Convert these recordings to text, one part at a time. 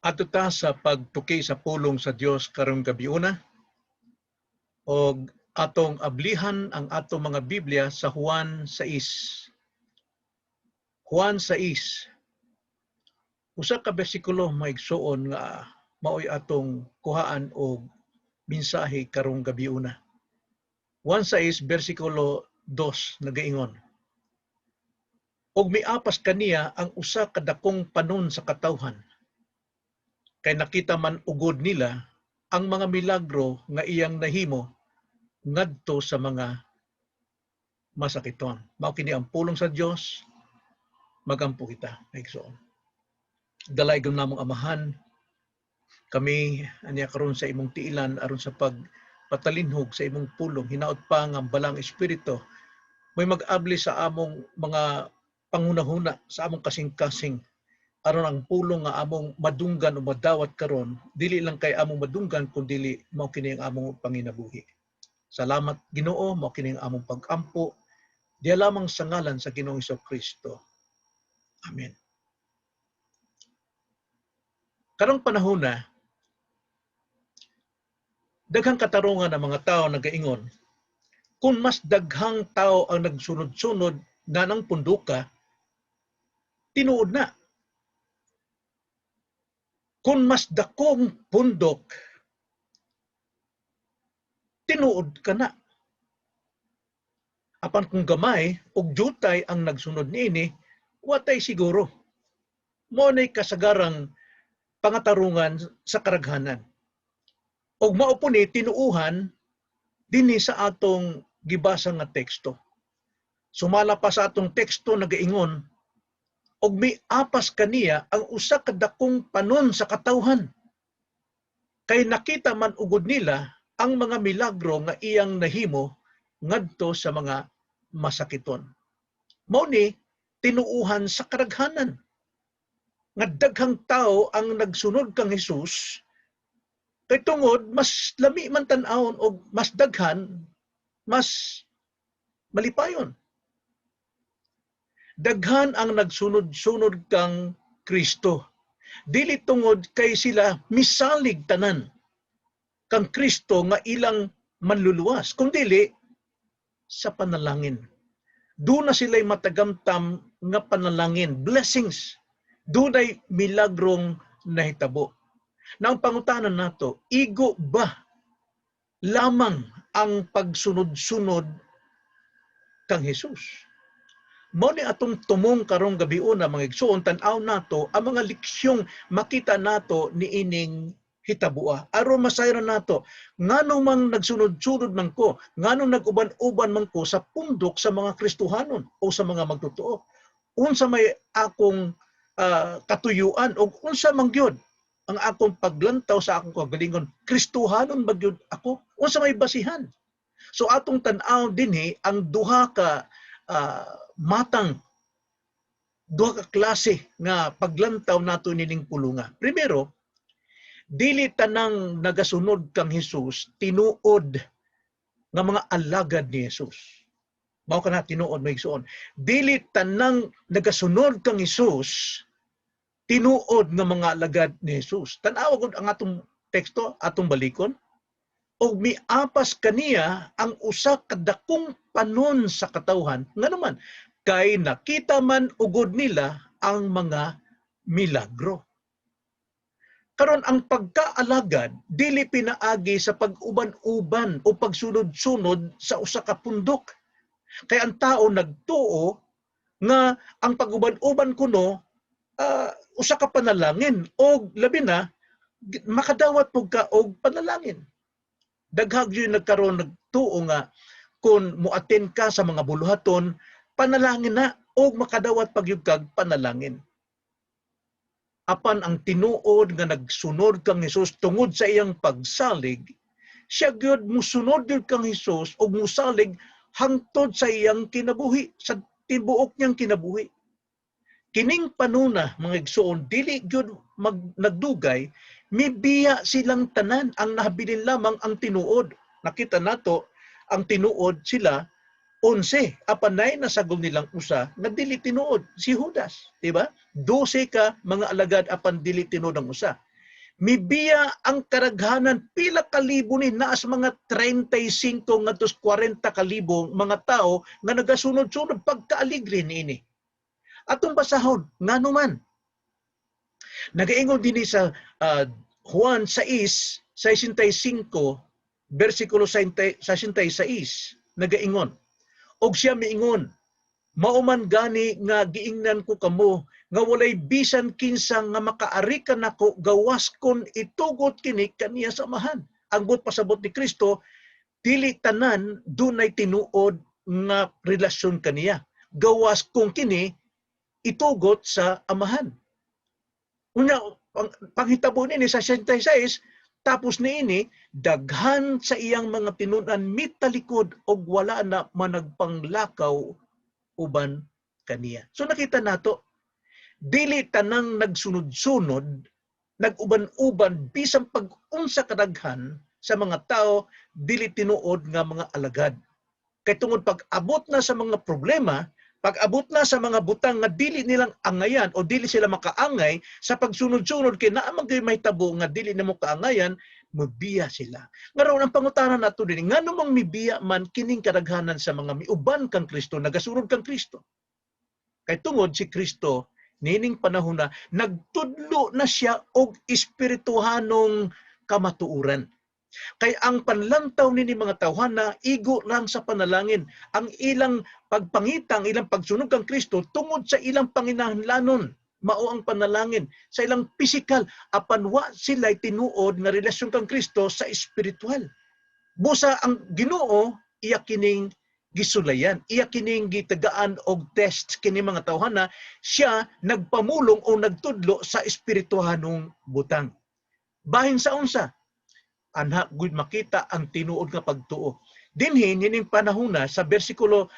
Adto ta sa pagtuki sa pulong sa Dios karong gabiuna og atong ablihan ang atong mga Biblia sa Juan 6. Juan 6. Usa ka bersikulo, mga igsuon, nga maoy atong kuhaan og mensahe karong gabiuna. Juan 6 bersikulo 2 nagaingon: "Og miapas kaniya ang usa ka dakong panon sa katawhan kay nakita man ugod nila ang mga milagro nga iyang nahimo ngadto sa mga masakiton." Mao kini ang pulong sa Dios. Magampo kita, igsoon. Dalaygon namong Amahan, kami aniya karon sa imong tiilan aron sa pagpatalinhog sa imong pulong. Hinaot pa nga ang Balaang Espiritu may mag-abli sa among mga panghunahuna, sa among kasing-kasing, aron ang pulong nga among madunggan o madawat karon, dili lang kay among madunggan kundi mao kini ang among panginabuhi. Salamat, Ginoo, mao kini ang among pagampo diya lamang sa ngalan sa Ginoong Kristo. Amen. Karong panahon na, daghang katarungan ang mga tao nagaingon, kung mas daghang tao ang nagsunod-sunod na ng punduka, tinuod na. Kung mas dakong pundok, tinuod ka na. Apan kung gamay ug jutay ang nagsunod niini, watay siguro. Mao nay kasagarang pangatarungan sa karaghanan. Og mao po ni tinuuhan dinhi sa atong gibasa nga teksto. Sumala pa sa atong teksto, nagaingon, "Og miapas kaniya ang usa ka dakong panon sa katawhan kay nakita man ugod nila ang mga milagro nga iyang nahimo ngadto sa mga masakiton." Mao ni tinuuhan sa karaghanan nga daghang tao ang nagsunod kang Hesus kay tungod mas lami man tan-awon og mas daghan, mas malipayon. Daghan ang nagsunod-sunod kang Kristo dili tungod kay sila misalig tanan kang Kristo nga ilang manluluwas, kundili sa panalangin. Duna sila'y matagamtam nga panalangin, blessings. Dunay milagrong nahitabo. Na ang pangutanan nato, igo ba lamang ang pagsunod-sunod kang Jesus? Mao ni atong tumong karong gabiuna, mga igsuon, tan-aw nato ang mga leksyong makita nato niining hitabua. Aron masayran nato ngano mang nagsunod-sunod man ko, ngano nag-uban-uban man ko sa pundok sa mga Kristohanon o sa mga magtotoo. Unsa may akong katuyuan o unsa man gyud ang akong paglantaw sa akong kagalingon, Kristohanon ba gyud ako? Unsa may basihan? So atong tan-aw dinhi ang duha ka matang, duha ka klase nga paglantaw nato nining pulunga. Primero, dili tanang nagasunod kang Hesus tinuod nga mga alagad ni Hesus. Mao kana tinuod, mga igsoon. Dili tanang nagasunod kang Hesus tinuod nga mga alagad ni Hesus. Tan-awa gud ang atong teksto, atong balikon. "Og miapas kaniya ang usa ka dakong panon sa katawhan." Nga naman, kay nakita man ugod nila ang mga milagro. Karon, ang pagkaalagad dili pinaagi sa pag-uban-uban o pagsunod-sunod sa usa ka pundok. Kay ang tao nagtuo nga ang pag-uban-uban kuno usa ka panalangin o labi na makadawat pug ka og panalangin. Daghang gyud nagkaroon nagtuo nga kung mo-attend ka sa mga buluhaton, panalangin na og makadawat pagyud kag panalangin. Apan ang tinuod nga nagsunod kang Hesus tungod sa iyang pagsalig, siya gyud musunod gyud kang Hesus ug musalig hangtod sa iyang kinabuhi, sa tibuok niyang kinabuhi. Kining panuna, mga igsoon, dili gyud nagdugay, mibiya silang tanan, ang nahabilin lamang ang tinuod. Nakita nato ang tinuod sila 11, apan nay nasagol nilang usa nga dili tinuod, si Judas, di ba? 12 ka mga alagad apan dili tinuod ang usa. Mibiya ang karaghanan, pila kalibo ni, naa sa mga 35 ngadto 40 kalibo mga tao nga nagasunod-sunod pagkaaligre niini. Atong basahon ngano man. Nagaingon dinhi sa Juan 6, 65, versikulo 66, nagaingon. Og siya miingon, "Mao man gani nga giingnan ko kamo nga walay bisan kinsa nga makaari kanako gawas kon itugot kini kaniya sa Amahan." Ang buot pasabot ni Kristo, dili tanan dunay tinuod nga relasyon kaniya gawas kung kini itugot sa Amahan. Unya, ang panghitabo nini sa 66, tapos niini, daghan sa iyang mga tinunan mitalikod og wala na managpanglakaw uban kaniya. So nakita nato, dili tanang nagsunod-sunod, nag-uban-uban bisan pag-unsa kadaghan sa mga tao, dili tinuod nga mga alagad. Kay tungod pag-abot na sa mga problema, pag-abot na sa mga butang nga dili nilang angayan o dili sila makaangay sa pagsunod-sunod, kay naa man gyud mahitabo nga dili namo kaangayan, mobiya sila. Ngaron ang pangutana nato dinhi, ngano mang mibiya man kining kadaghanan sa mga miuban kang Kristo, nagasunod kang Kristo? Kay tungod si Kristo nining panahon na nagtudlo na siya og espirituhanong kamatuoran. Kay ang panlantaw nini mga tawhana igo lang sa panalangin. Ang ilang pagpangita, ang ilang pagsunod kang Kristo tungod sa ilang panginahanglanon, mao ang panalangin sa ilang pisikal, apan wa sila tinuod nga relasyon kang Kristo sa espiritual. Busa ang Ginoo iya kining gisulayan, iya kining gitagaan og test kini mga tawhana, siya nagpamulong o nagtudlo sa espirituhanong butang. Bahin sa unsa? Anha gud makita ang tinuod nga pagtuo. Dinhi nining panahona sa bersikulo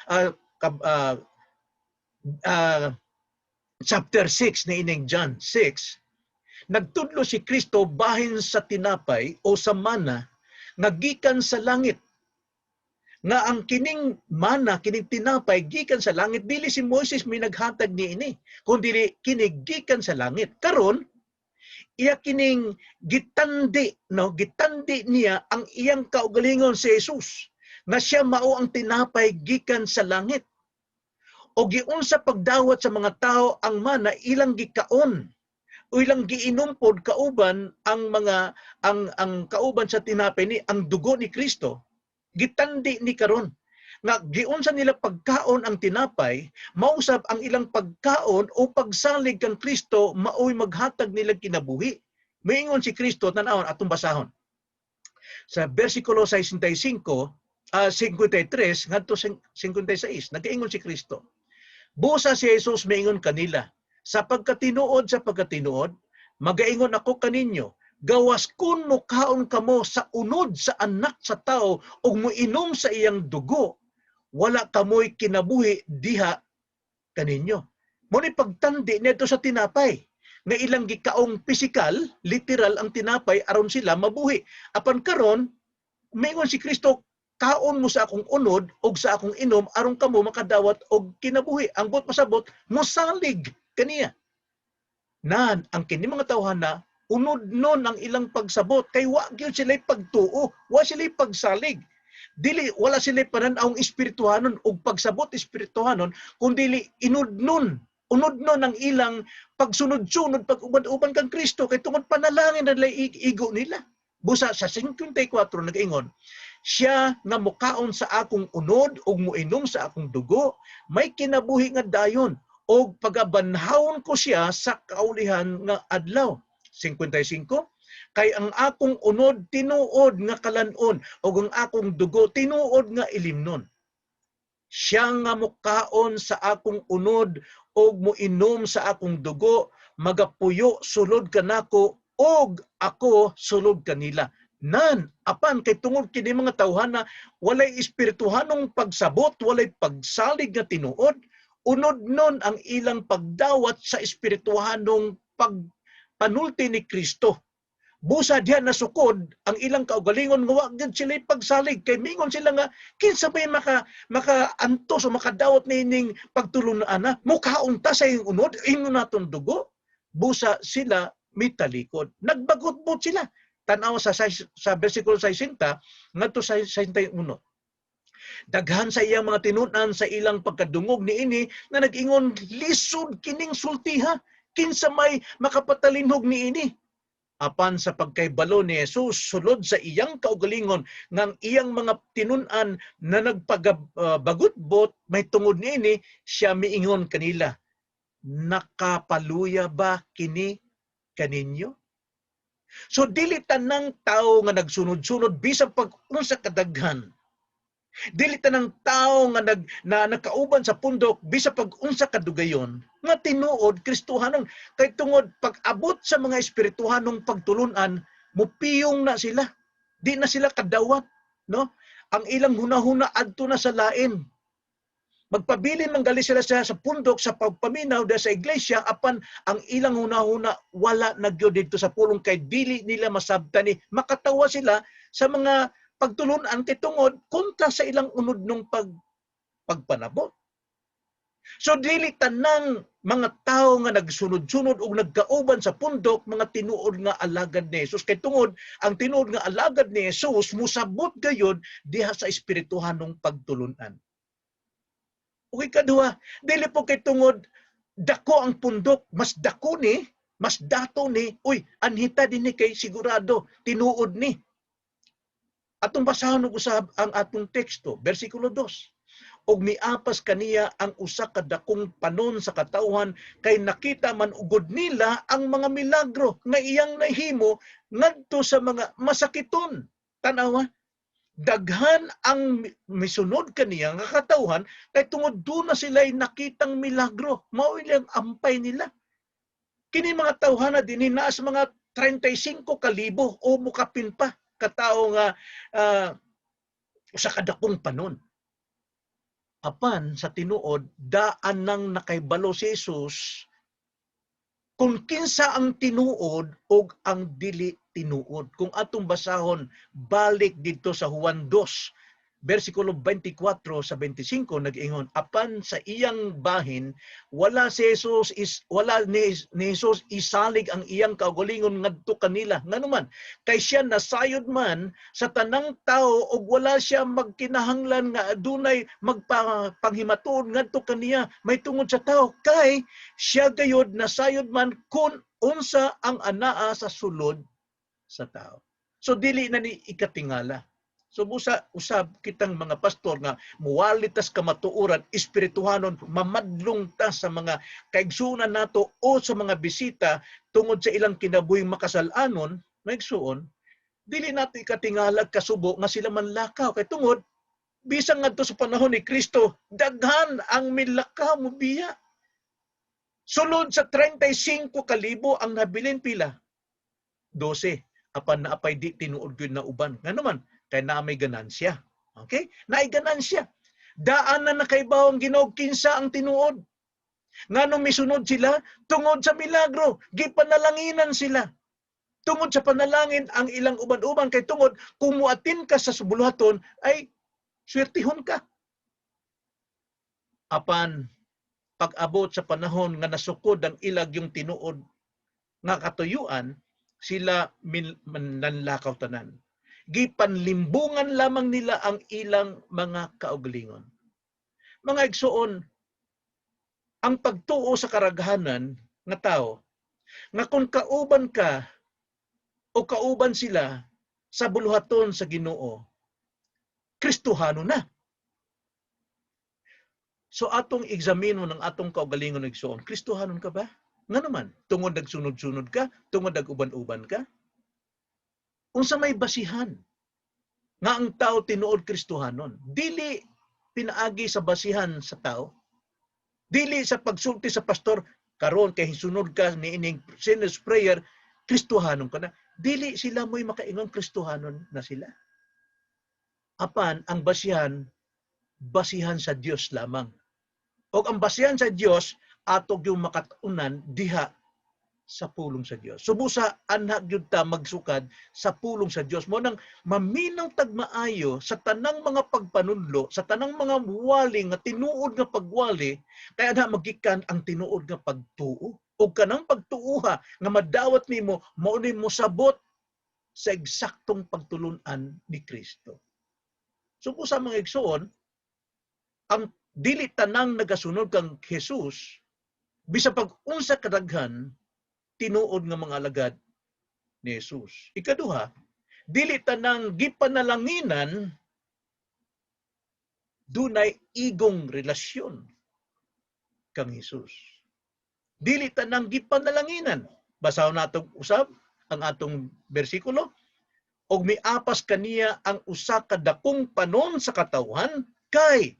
chapter 6 na ining John 6, nagtudlo si Kristo bahin sa tinapay o sa mana nga gikan sa langit. Nga ang kining mana, kining tinapay gikan sa langit, dili si Moises may naghatag niini, kundi kini gikan sa langit. Karon iya kining gitandi, no, gitandi niya ang iyang kaugalingon si Jesus nga siya mao ang tinapay gikan sa langit. O giunsa pagdawat sa mga tao ang mana, ilang gikaon o ilang giinom pod kauban ang mga ang kauban sa tinapay ni ang dugo ni Kristo. Gitandi ni karon nga giunsa nila pagkaon ang tinapay, mausab ang ilang pagkaon o pagsalig kang Kristo maoy maghatag nila kinabuhi. Miingon si Kristo, tan-awon, atong basahon. Sa versikulo 65, 53 ngadto 56, nagaingon si Kristo. Busa si Jesus miingon kanila, sa pagkatinuod, magaingon ako kaninyo, gawas kun mokaon kamo sa unod sa Anak sa Tao ug moinom sa iyang dugo, wala kamoy kinabuhi diha kaninyo. Mao ni pagtandi nito sa tinapay nga ilang gikaong pisikal, literal ang tinapay aron sila mabuhi. Apan karon, mingon si Kristo, kaon mo sa akong unod ug sa akong inom aron kamo makadawat og kinabuhi. Ang buot pasabot, mosalig kaniya. Nan ang kini mga tawhana, unod nun ang ilang pagsabot kay wa gyud sila pagtuo, wa sila pagsalig. Dili, wala sila panan-awng espirituhanon ug pagsabot espirituhanon, kundi inudnon, unod nun ang ilang pagsunod-sunod, pag-uban-uban kang Kristo kay tungod panalangin na nila igo nila. Busa sa 54 nag-ingon, "Siya nga mukaon sa akong unod ug muinom sa akong dugo, may kinabuhi nga dayon og pagabanhawon ko siya sa kaulihan nga adlaw." 55, "Kay ang akong unod tinuod nga kalanon ug ang akong dugo tinuod nga ilimnon. Siya nga mukaon sa akong unod ug muinom sa akong dugo magapuyo sulod kanako ug ako sulod kanila." Nan, apan kay tungod kini mga tawhana walay espirituhanong pagsabot, walay pagsalig nga tinuod, unod nun ang ilang pagdawat sa espirituhanong pagpanulti ni Kristo. Busa diha nasukod ang ilang kaugalingon nga wa gyud sila pagsalig kay mingon sila nga kinsa may makaantos o makadawat niining pagtulun-an na mukaon ta sa iyong unod, ingon naton dugo. Busa sila mitalikod. Nagbagutbot sila. Tanaw sa versikulo 60 ngadto sa 61. Daghan sa iyang mga tinun-an sa ilang pagkadungog niini na nag-ingon, "Lisod kining sultiha. Kinsa may makapatalinhog niini?" Apan sa pagkaybalo ni Jesus sulod sa iyang kaugalingon nga ang iyang mga tinun-an na nagpagabagutbot may tungod niini, siya miingon kanila, "Nakapaluya ba kini kaninyo?" So dili tanang tao nga nagsunod-sunod, bisan pag unsa kadaghan. Dili tanang tao nga nag na nakauban sa pundok bisan pag unsa kadugayon nga tinuod Kristohanon, kay tungod pag-abot sa mga espirituhanong pagtulunan, mupiyong na sila. Di na sila kadawat, no? Ang ilang hunahuna adto na sa lain. Magpabilin man gali sila sa pundok sa pagpaminaw da sa iglesia, apan ang ilang hunahuna wala na gyud didto sa pulong kay dili nila masabtan ni makatawa sila sa mga pagtulunan kay tungod kontra sa ilang unod nung pagpanabot. So dili tanang mga tao nga nagsunod-sunod og nagkauban sa pundok mga tinuod nga alagad ni Jesus, kay tungod ang tinuod nga alagad ni Jesus musabot gayud diha sa espirituhanong pagtulunan. Ug ikaduha, dili po kay tungod dako ang pundok, mas dako ni, mas dato ni, uy, anhita dinhi kay sigurado tinuod ni. Atong basahon og usab ang atong teksto, versikulo 2. Ug miapas kaniya ang usa ka dakong panon sa katawhan kay nakita man ugod nila ang mga milagro nga iyang nahimo ngadto sa mga masakiton. Tanawa, daghan ang misunod kaniya nga katawhan kay tungod duna sila'y nakitang milagro. Mao ilang ampay nila. Kini mga tawhana dinhi naa sa mga 35 kalibo o mukapin pa katao nga usa ka dakong panon. Apan sa tinuod, daan nang nakaybalo si Jesus kung kinsa ang tinuod og ang dili tinuod. Kung atong basahon balik didto sa Juan 2, versikulo 24 sa 25, nag-ingon, apan sa iyang bahin wala si Jesus is wala ni Jesus isalig ang iyang kaugalingon ngadto kanila, nganuman kay siya nasayod man sa tanang tao ug wala siya magkinahanglan nga adunay magpanghimatuod ngadto kaniya may tungod sa tao, kay siya gayud nasayod man kun unsa ang anaa sa sulod sa tao. So dili na ni ikatingala. So busa usab kitang mga pastor nga muwali tas kamatuoran espirituhanon, mamadlong ta sa mga kaigsuonan nato o sa mga bisita tungod sa ilang kinabuhing makasal-anon, maigsuon, dili nato ikatingalag kasubo nga sila manlakaw kay tungod bisan ngadto sa panahon ni Kristo daghan ang milakaw, mobiya. Sulod sa 35 kalibo, ang nabilin pila? 12. Apan naapay di tinuod gyud na uban. Ngano man? Kay naa may ganansya. Okay? Naay ganansya. Daan na nakaibaw ang Ginoo kinsa ang tinuod. Nganong misunod sila? Tungod sa milagro. Gipanalanginan sila. Tungod sa panalangin ang ilang uban-uban, kay tungod kung muatin ka sa buluhaton ay swertihon ka. Apan pag-abot sa panahon nga nasukod ang ilag yung tinuod nga katuyuan, sila nanlakaw tanan. Gipanlimbungan lamang nila ang ilang mga kaugalingon. Mga igsuon, ang pagtuo sa karaghanan nga tao, nga kung kauban ka o kauban sila sa buluhaton sa Ginoo, Kristohano na. So atong eksamino ng atong kaugalingon, igsuon, Kristohanon ka ba? Nga naman, tungod nagsunod-sunod ka, tungod nag-uban-uban ka. Unsa may basihan nga ang tao tinuod Kristohanon? Dili pinaagi sa basihan sa tao. Dili sa pagsulti sa pastor karon kay hisunod ka ni ining sinner's prayer, Kristohanon ka na. Dili sila mo'y makaingon Kristohanon na sila. Apan ang basihan, basihan sa Dios lamang. O ang basihan sa Dios atog yung makatunan diha Sa pulong sa Dios. Subusa anha gyud ta magsukad sa pulong sa Dios. Mao nang maminaw tag maayo sa tanang mga pagpanudlo, sa tanang mga wali nga tinuod nga pagwali, kay anha magikan ang tinuod nga pagtuo. Ug kanang pagtuoha nga madawat nimo, mao ni mosabot sa eksaktong pagtulunan ni Kristo. Subusa, mga igsoon, ang dili tanang nagasunod kang Jesus, bisa pag unsa kadaghan, tinuod nga mga alagad ni Jesus. Ikaduha, dili tanang gipanalanginan dunay igong relasyon kang Jesus. Dili tanang gipanalanginan. Basahon nato usab ang atong bersikulo. "Og miapas kaniya ang usa ka dakong panon sa katawhan kay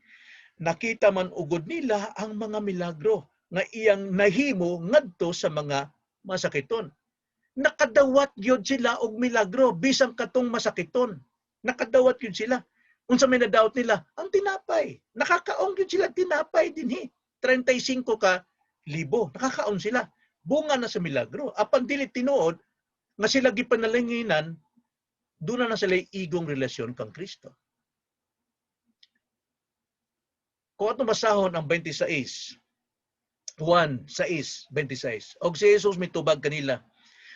nakita man ugod nila ang mga milagro nga iyang nahimo ngadto sa mga masakiton." Nakadawat gyud sila og milagro bisan katong masakiton. Nakadawat gyud sila. Unsa may nadawat nila? Ang tinapay. Nakakaon gyud sila tinapay dinhi. 35 ka libo. Nakakaon sila. Bunga na sa milagro. Apan dili tinuod nga sila gipanalanginan, duna na sila igong relasyon kang Kristo. Kung ato basahon ang 26, Juan 6:26. "Og si Jesus mitubag kanila,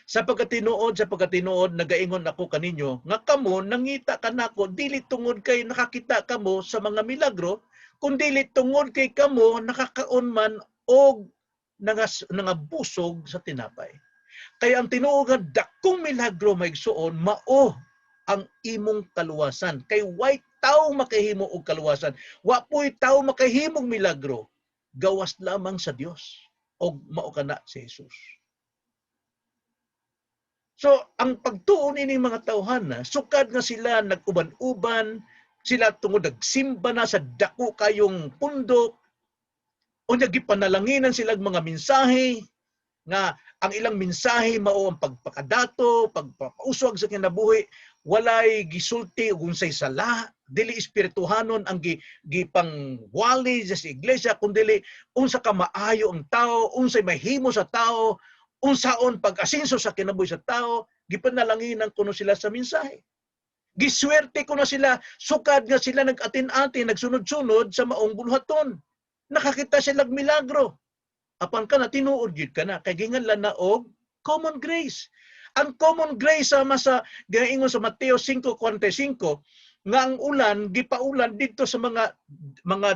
'Sa pagkatinuod, nagaingon ako kaninyo, nga kamo nangita kanako dili tungod kay nakakita kamo sa mga milagro, kundili tungod kay kamo nakakaon man og nangabusog sa tinapay.'" Kaya ang tinuod nga dakong milagro, mga igsuon, mao ang imong kaluwasan. Kay way tao makahimo og kaluwasan. Wa po'y tao makahimong milagro. Gawas lamang sa Dios. Og mao kana si Jesus. So, ang pagtuo nining mga tawhana, sukad nga sila nag-uban-uban, sila tungod nagsimba na sa dako kayong pundok, unya gipanalanginan sila mga mensahe, nga ang ilang mensahe mao ang pagpakadato, pagpauswag sa kinabuhi, walay gisulti ug unsay sala, dili espirituhanon ang gipangwali sa iglesia, kundili unsa ka maayo ang tao, unsay mahimo sa tao, unsaon pag-asinso sa kinabuhi sa tao, gipanalanginan kuno sila sa mensahe. Giswerte kuno sila, sukad nga sila nag-atin-atin, nagsunod-sunod sa maong bulhaton. Nakakita sila milagro. Apan kana tinuod gyud kana kay ginganlan na og common grace. Ang common grace sama sa giingon sa Mateo 5:45 nga ang ulan gipaulan didto sa mga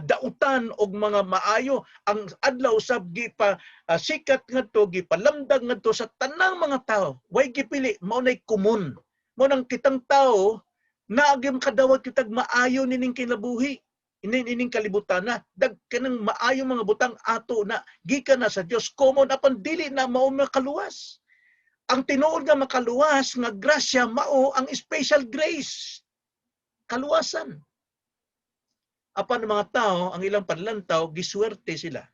dautan og mga maayo, ang adlaw sab gipa sikat ngadto, gipalamdag ngadto sa tanang mga tao, way gipili. Mao nay common. Mao nang kitang tao naagi makadawat kitag maayo nining kinabuhi, ining kalibutan na dag kanang maayo mga butang ato na gikan na sa Dios, common, apan dili na mao makaluwas. Ang tinuod nga makaluwas nga grasya mao ang special grace, kaluwasan. Apan ang mga tao, ang ilang panlantaw, giswerte sila.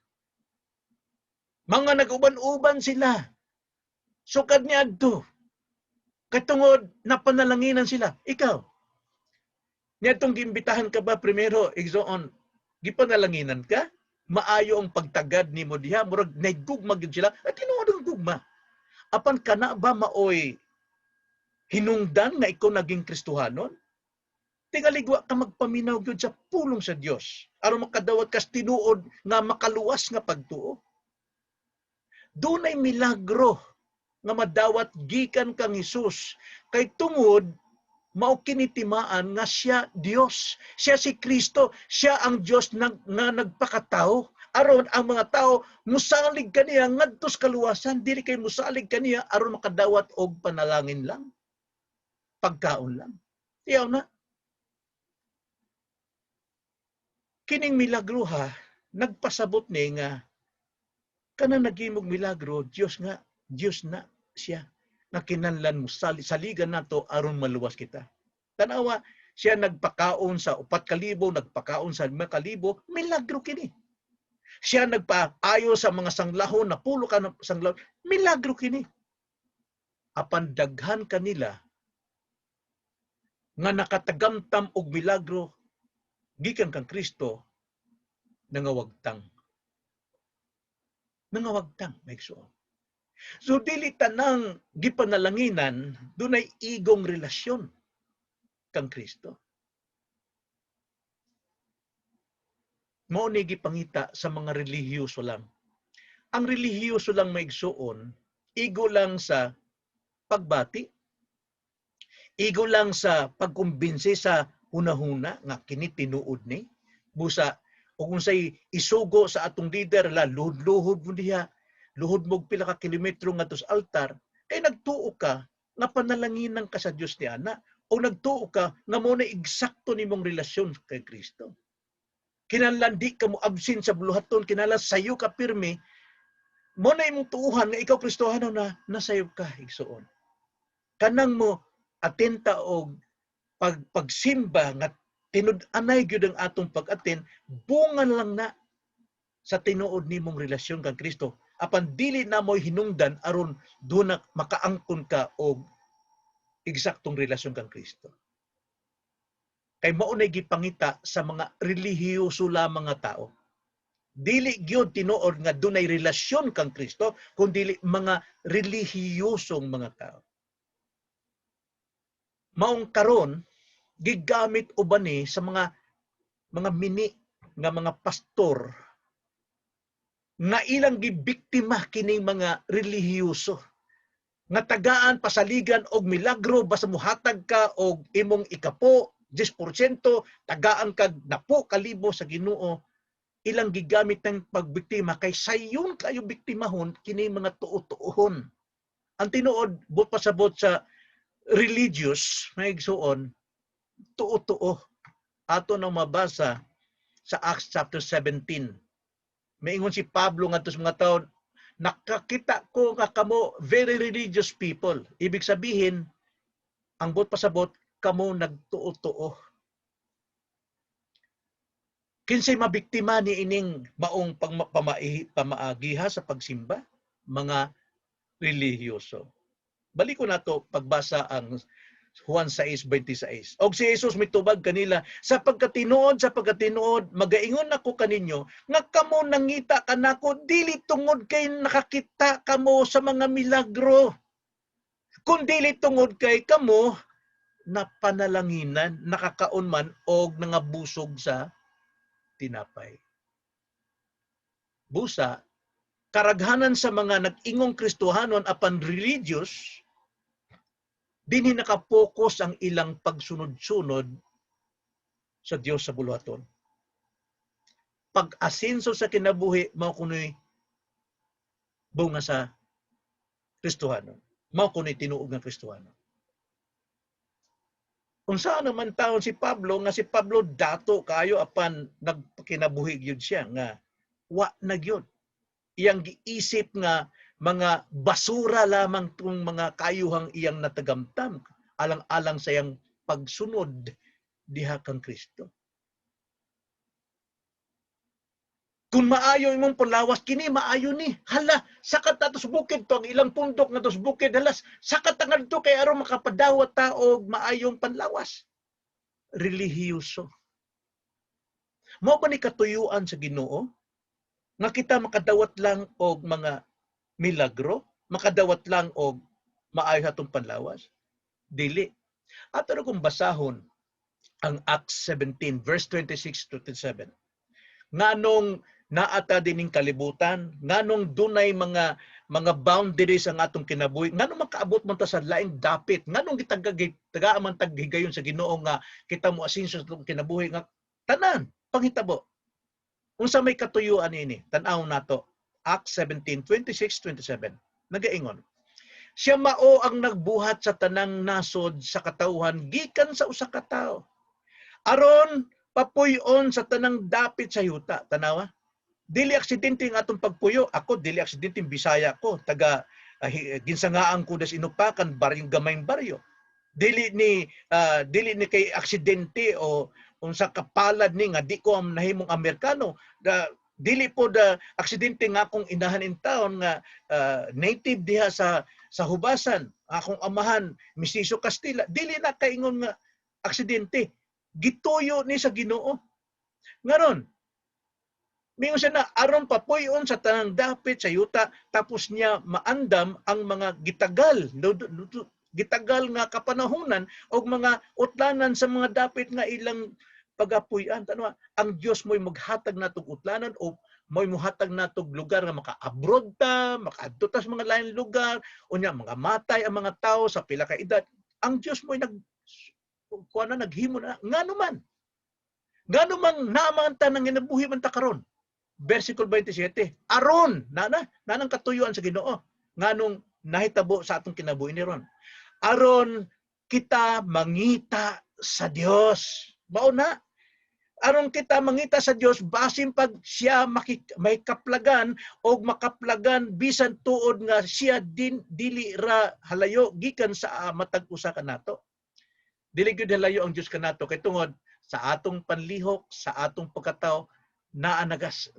Mga nag-uban-uban sila. Sukad niadto. Kay tungod napanalanginan sila. Ikaw, niadtong giimbitahan ka ba primero, igsoon, gipanalanginan ka? Maayo ang pagtagad nimo diha, murag naigugma gyud sila. At tinuod ang gugma. Apan kana ba maoy hinungdan nga ikaw naging Kristohanon? Tingali wa ka magpaminaw gyud sa pulong sa Dios aron makadawat kas tinuod nga makaluwas nga pagtuo. Dunay milagro nga madawat gikan kang Hesus kay tungod mao kinitimaan nga siya Dios. Siya si Kristo, siya ang Dios nga nagpakatao aron ang mga tao musalig kaniya ngadto sa kaluwasan, dili kay musalig kaniya aron makadawat og panalangin lang. Pagkaon lang. Tiyaw na. Kining milagro ha, nagpasabot ni nga kanang naghimog milagro, Dios nga, Dios na siya nga kinahanglan mo saligan nato aron maluwas kita. Tanawa, siya nagpakaon sa 4,000, nagpakaon sa 5,000, milagro kini. Siya nagpaayo sa mga sanglahon, napulo ka ng sanglahon, milagro kini. Apan daghan kanila nga nakatagamtam og milagro gikan kang Kristo, nangawagtang. Nangawagtang, maigsoon. So dili tanang gipanalanginan dunay igong relasyon kang Kristo. Mao ni gipangita sa mga relihiyoso lang. Ang relihiyoso lang, maigsuon, igo lang sa pagbati, igo lang sa pagkumbinsi sa hunahuna nga kini tinuod ni. Busa o kung say isugo sa atong leader la, luhod-luhod mo diha, luhod mo pila ka kilometro ngadto sa altar, kay nagtuo ka nga panalanginan ka sa Dios ni ana o nagtuo ka nga mo na eksakto nimong relasyon kay Kristo. Kinahanglan di ka mo absent sa buluhaton, kinahanglan sayo ka pirmi, mo na imong tuuhan nga ikaw Kristohano na nasayop ka, igsuon. Kanang mo atenta og pagsimba nga tinud-anay gyud ang atong pag-attend, bunga lang na sa tinuod nimong relasyon kang Kristo. Apan dili na mo'y hinungdan aron duna makaangkon ka og eksaktong relasyon kang Kristo. Kay mao nay gipangita sa mga relihiyoso lamang nga tao. Dili gyud tinuod nga dunay relasyon kang Kristo, kun dili mga relihiyosong mga tao. Maong karon gigamit uban ni sa mga mini nga mga pastor nga ilang gibiktima kining mga relihiyoso nga tagaan pasaligan og milagro basta muhatag ka og imong ikapo 10%, tagaan kag napo kalibo sa Ginoo. Ilang gigamit ng pagbiktima kay sayon kayo biktimahon kini mga tuo-tuohon. Ang tinuod, buot pasabot sa religious, mga igsuon, tuo-tuo. Ato nang mabasa sa Acts chapter 17. Maingon si Pablo ngadto sa mga tawo, "Nakakita ko nga kamo very religious people." Ibig sabihin, ang buot pasabot, kamo nagtuo-tuo. Kinsay mabiktima ni ining maong pamaagiha sa pagsimba? Mga relihiyoso. Balik ko nato pagbasa ang Juan 6:26. Og si Jesus mitubag kanila, Sa pagkatinuod, magaingon ako kaninyo, nga kamo nangita kanako, dili tungod kay nakakita kamo sa mga milagro, kundili tungod kay kamo na panalanginan, nakakaon man og nangabusog sa tinapay." Busa, karaghanan sa mga nag-ingong Kristohanon apan religious, dinhi nakapokus ang ilang pagsunod-sunod sa Dios sa buluhaton. Pag-asenso sa kinabuhi, mao kuno'y bunga sa Kristohanon. Mao kuno'y tinuod nga Kristohanon. Unsa naman taon si Pablo, nga si Pablo dato kayo apan nagkinabuhi gyud siya nga wa na gyud. Iyang giisip nga mga basura lamang tong mga kayuhang iyang natagamtam alang-alang sa iyang pagsunod diha kang Kristo. Kung maayo imong pulawas, kini maayo ni. Hala, sakat ato sa bukid to, ang ilang pundok nga sa bukid, hala, sakat ta ngadto kay aron makapadawat ta og maayong panlawas. Relihiyoso. Mao ba ni katuyuan sa Ginoo? Nga kita makadawat lang og mga milagro, makadawat lang og maayo atong panlawas? Dili. Ato ra kung basahon ang Acts 17 verse 26 to 27. Nganong naata dining kalibutan, nganong dunay mga boundaries ang atong kinabuhi, nganong makaabot man ta sa laing dapit, nganong gitagag tagaan man tag higayon sa Ginoo nga kita mo asinso sa atong kinabuhi nga tanan panghitabo. Unsa may katuyuan ini? Tan-aw nato. Acts 17:26-27. Nagaingon, "Siya mao ang nagbuhat sa tanang nasod sa katawhan gikan sa usa ka tawo, aron papuy-on sa tanang dapit sa yuta." Tanawa. Dili aksidente ang atong pagpuyo. Ako, dili aksidente Bisaya ko. Taga ginsangaan ko das Inupakan, baryong gamayng baryo. Dili ni kay aksidente o unsa kapalad ni nga di ko ang nahimong Amerikano. Dili po da aksidente nga akong inahan in town nga native diha sa Hubasan. Akong amahan Mestizo Castilla. Dili na kaingon nga aksidente. Gituyo ni sa Ginoo. Ngaron, Mingon siya na aron papuy-on sa tanang dapit sa yuta, tapos niya maandam ang mga gitagal gitagal nga kapanahunan og mga utlanan sa mga dapit nga ilang pagapuy-an. Tanawa, ang Dios mo'y maghatag natog utlanan o mo'y muhatag natog lugar nga maka-abroad ta, makaadto ta sa mga lain lugar, unya mga matay ang mga tao sa pila ka edad. Ang Dios mo'y nag kuan na, naghimo na. Ngano man naaman ta nang ginabuhi man ta karon? Versikulo 27, aron na na nanang katuyuan sa Ginoo nganong nahitabo sa atong kinabuhi ni ron, aron kita mangita sa Dios. Mao na, aron kita mangita sa Dios basin pag siya may kaplagan og makaplagan bisan tuod nga siya din dili ra halayo gikan sa matag usa kanato. Dili gyud halayo ang Dios kanato kay tungod sa atong panlihok, sa atong pagkatao, naa nagas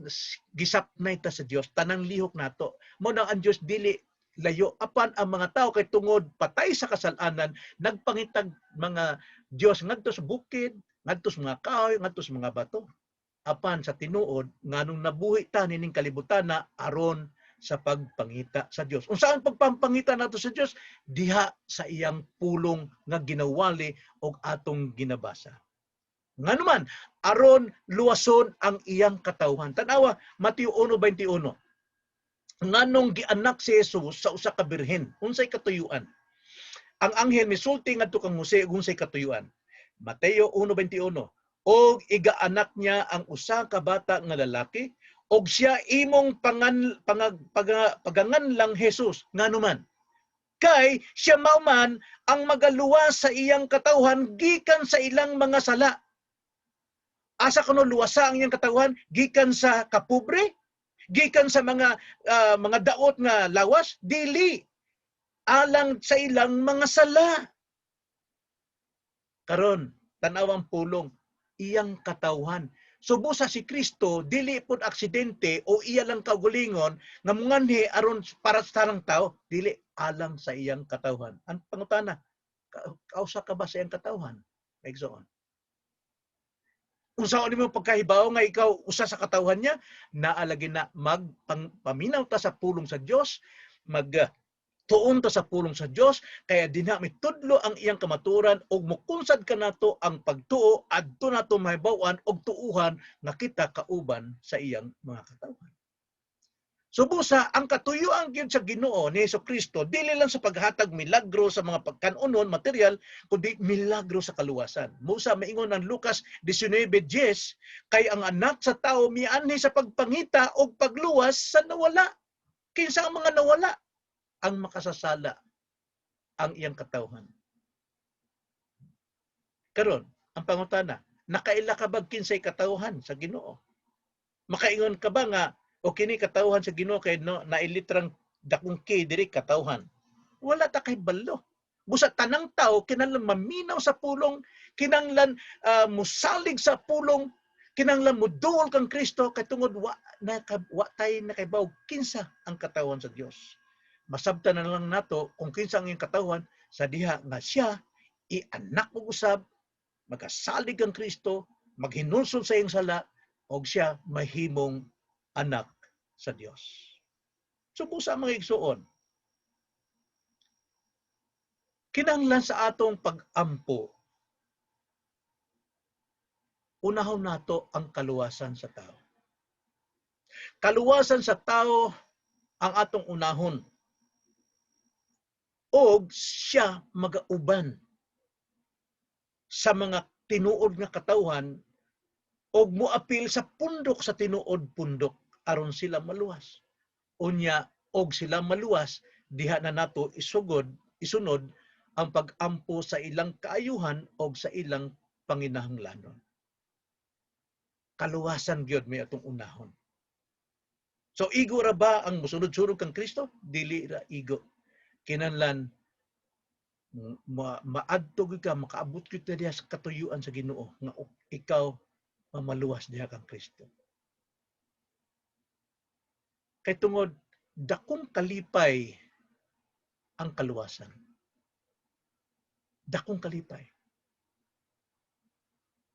gisapnay ta sa Dios tanang lihok nato. Mo nang ang Dios dili layo, apan ang mga tao kay tungod patay sa kasalanan, nagpangitag mga Dios ngadto sa bukid, ngadto sa mga kahoy, ngadto sa mga bato. Apan sa tinuod, nganong nabuhi ta nining kalibutan na aron sa pagpangita sa Dios. Unsa ang pagpampangita nato sa Dios? Diha sa iyang pulong nga ginawali og atong ginabasa. Nganuman, aron luwason ang iyang katawhan. Tanawa, Mateo 1:21. Nganong gianak si Jesus sa usa ka birhen, unsay katuyuan? Ang anghel misulti ngadto kang Jose ug unsay katuyuan? Mateo 1:21. Og igaanak niya ang usa ka bata nga lalaki og siya imong paganganlang Jesus. Nganuman? Kay siya mao man ang magaluwas sa iyang katawhan gikan sa ilang mga sala. Asa kuno luwasa ang iyang katawhan? Gikan sa kapobre? Gikan sa mga daot nga lawas? Dili. Alang sa ilang mga sala. Karon, tan-aw ang pulong, iyang katawhan. Subusa si Kristo dili pud aksidente o iya lang kaugalingon nga munganhi aron para sa tanang tao, dili, alang sa iyang katawhan. Ang pangutana, kausa ka ba sa iyang katawhan? Igsoon. Unsaon nimo pagkahibaw nga ikaw usa sa katawhan niya? Naa lagi na magpaminaw ta sa pulong sa Dios, mag tuon ta sa pulong sa Dios, kaya dinha mitudlo ang iyang kamaturan ug mukunsad kanato ang pagtuo adto nato mahibaw-an og tuuhan nga kita kauban sa iyang mga katawhan. Subusa ang katuyuan gyud sa Ginoo ni Hesus Kristo dili lang sa paghatag milagro sa mga pagkanunon material, kundi milagro sa kaluwasan. Musa maingon ang Lucas 19:10, kay ang Anak sa Tao mianhi sa pagpangita og pagluwas sa nawala. Kinsa ang mga nawala? Ang makasasala, ang iyang katawhan. Karon, ang pangutana, nakaila ka ba kinsay katawhan sa Ginoo? Makaingon ka ba nga o kini katawhan sa Ginoo kay no nailitrang dakong K diri, katawhan? Wala ta kay balo. Busa tanang tao kinahanglan maminaw sa pulong, kinahanglan musalig sa pulong, kinahanglan muduol kang Kristo kay tungod wa na wa tay nakaibaw kinsa ang katawhan sa Dios. Masabtan na lang nato kung kinsa ang iyang katawhan sa diha nga siya ianak og usab, magasalig kang Kristo, maghinulsol sa iyang sala og siya mahimong anak sa Dios. Subusa, mga igsuon, kinahanglan sa atong pag-ampo, unahon nato ang kaluwasan sa tao. Kaluwasan sa tao ang atong unahon. Og siya magauban sa mga tinuod nga katawhan og moapil sa pundok, sa tinuod pundok, aron sila maluwas. Unya og sila maluwas, diha na nato isugod, isunod ang pag-ampo sa ilang kaayuhan og sa ilang panginahanglanon. Kaluwasan gyud may atong unahon. So igo ra ba ang musunod-sunod kang Kristo? Dili ra igo. Kinahanglan maadto gyud ka, makaabot gyud ka diha sa katuyuan sa Ginoo nga ikaw mamaluwas diha kang Kristo. Kay tungod dakong kalipay ang kaluwasan. Dakong kalipay.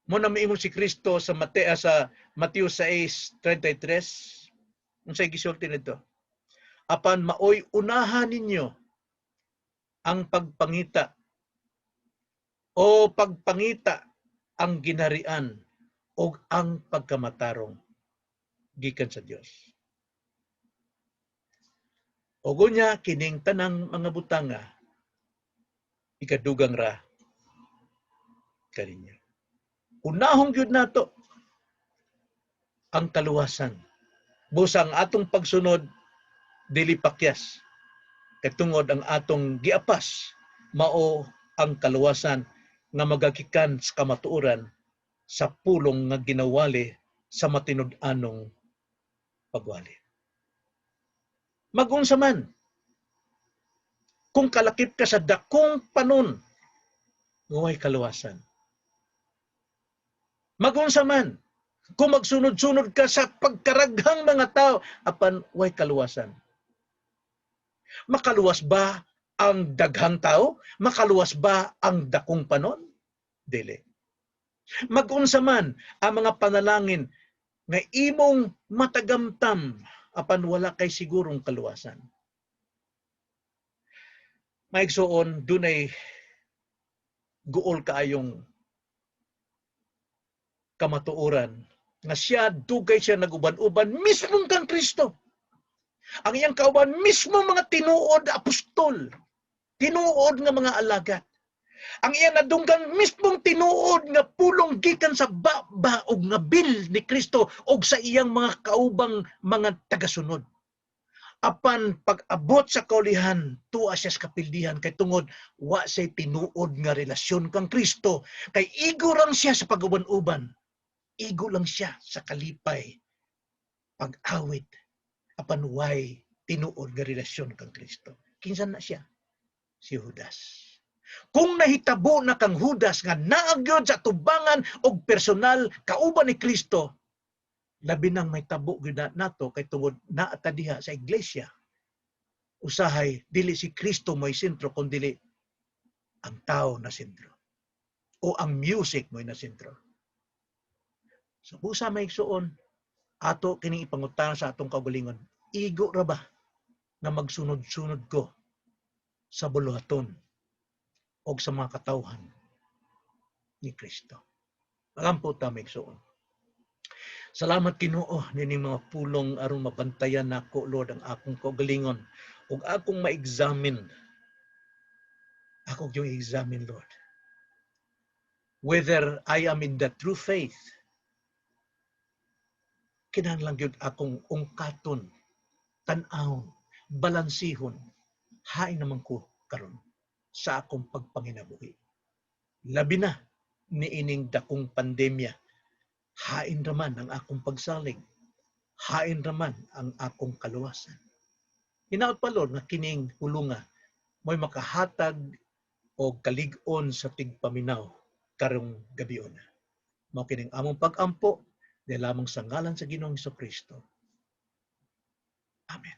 Mao na miingon si Kristo sa Mateo 6:33. Unsay gisulti nito? "Apan maoy unahan ninyo ang pagpangita o pagpangita ang ginharian o ang pagkamatarong gikan sa Dios. Ug unya kining tanang mga butanga ikadugang ra kaninyo." Unahon gyud nato ang kaluwasan. Busa ang atong pagsunod dili pakyas. Kay tungod ang atong giapas mao ang kaluwasan nga magagikan sa kamatuoran sa pulong nga ginawali sa matinud-anong pagwali. Magunsa man, kung kalakip ka sa dakong panon, way kaluwasan. Magunsa man, kung magsunod-sunod ka sa pagkaraghang mga tao, apan way kaluwasan. Makaluwas ba ang daghang tao? Makaluwas ba ang dakong panon? Dili. Magunsa man ang mga panalangin nga imong matagamtam, apan wala kay sigurong kaluwasan. Maigsuon, dunay guol kaayong kamatuoran nga siya dugay siya naguban-uban mismong kang Kristo. Ang iyang kauban mismo mga tinuod apostol, tinuod nga mga alagad. Ang iyang nadunggan mismong tinuod nga pulong gikan sa baba og ngabil ni Kristo og sa iyang mga kaubang mga tagasunod. Apan pag-abot sa kaulihan, tuwa siya sa kapildihan kay tungod wa siya tinuod nga relasyon kang Kristo, kay igo lang siya sa pag-uban-uban. Igo lang siya sa kalipay, pag-awit, apan way tinuod nga relasyon kang Kristo. Kinsa na siya? Si Judas. Kung nahitabo na kang Judas nga naa gyud sa tubangan og personal kauban ni Kristo, labi nang mahitabo gyud na nato kay tungod naa ta diha sa iglesia. Usahay dili si Kristo mo'y sentro, kun dili ang tao na sentro o ang music mo'y na sentro. So busa, mga igsuon, ato kining ipangutana sa atong kaugalingon. Igo ra ba nga magsunod-sunod ko sa buluhaton o sa mga katawhan ni Kristo? Magampo ta, mga igsuon. Salamat, Ginoo, nining mga pulong aron mabantayan nako, Lord, ang akong kaugalingon ug akong ma-examine. Ako yung examine, Lord, whether I am in the true faith. Kinahanglan gyud akong ungkaton, tan-awon, balansihon hain naman ko karon sa akong pagpanginabuhi. Labi na niining dakong pandemya, hain raman ang akong pagsalig, hain raman ang akong kaluwasan. Hinaot pa, Lord, nga kining pulunga mo'y makahatag og kalig-on sa tigpaminaw karong gabiona. Mao kining among pag-ampo di lamang sa ngalan sa Ginoong Kristo. Amen.